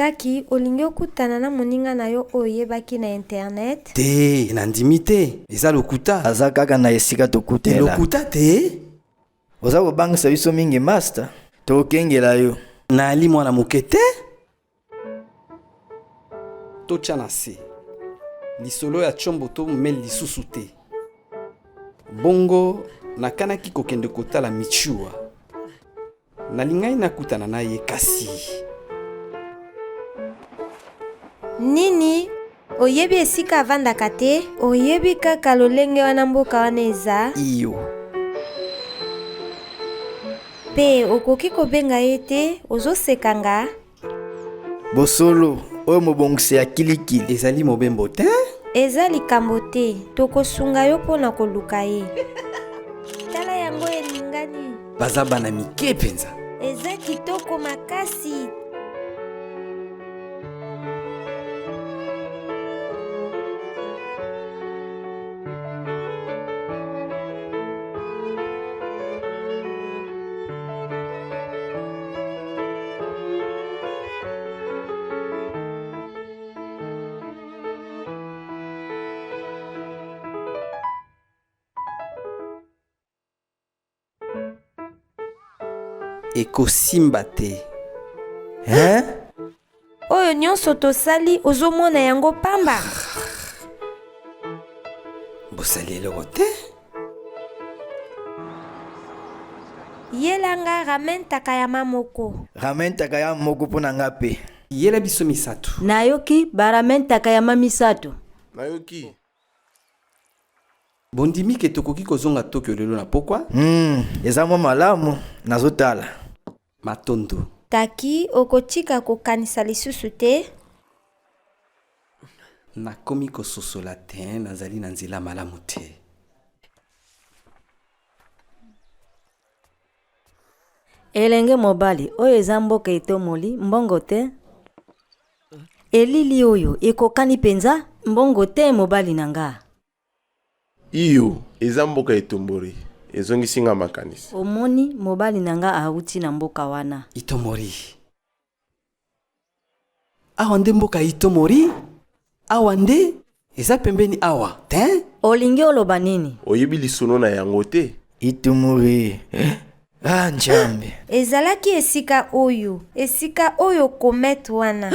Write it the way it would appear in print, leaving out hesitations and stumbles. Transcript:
Taki, olingi okutana na moninga na yo oyo oyebaki na internet? Te, nandimi te. Eza lokuta. Aza kaka na esika tokutela. Lokuta te. Oza kobangisa biso mingi master. Tokokengela yo. Nali mwana moke te. Totya na se lisolo ya tshombo to meli lisusu te. Bongo nakanaki kokende kotala Michua. Nalingaki nakutana na ye kasi. Nini? Oyebi esika avandaka te? Oyebi kaka lolenge wana mboka wana eza? Iyo. Pe okoki kobenga ye te? Ozoseka nga? Bosolo, oyo mobongisi ya kilikili. Ezali mobembo te? Eza likambo te, tokosunga yo mpo na koluka ye. Tala yango eningani. Baza bana mike mpenza. Eza kitoko makasi. Ekosimba te. Hein? Oyo nyonso tosali ozomona yango pamba? Bosali eloko te. Yela nga ramen takayama moko. Ramen takayama moko mpo na nga mpe. Yela biso misato. Nayoki ba ramen takayama misato. Nayoki. Bondimi ke tokoki kozonga Tokyo lelo na pokwa? Hmm, eza mwa malamu. Nazotala. Matondo. Taki, okotika kokanisa lisusu te? Nakomi kososola te nazali na nzela malamu te. Elenge mobali, oyo eza mboka etomoli, mbongo te? Elili oyo ekokani mpenza, mbongo te mobali na nga? Iyo, eza mboka etombori. Ezongisi nga makanisi. Omoni, mobali na nga awuti na mboka wana. Itomori. Awa nde mboka ya Itomori? Awa nde? Eza pembeni awa, te? Olingi oloba nini? Oyebi lisolo na yango te? Itomori. Ah, Njambe. Ezalaki esika oyo, esika oyo comète wana.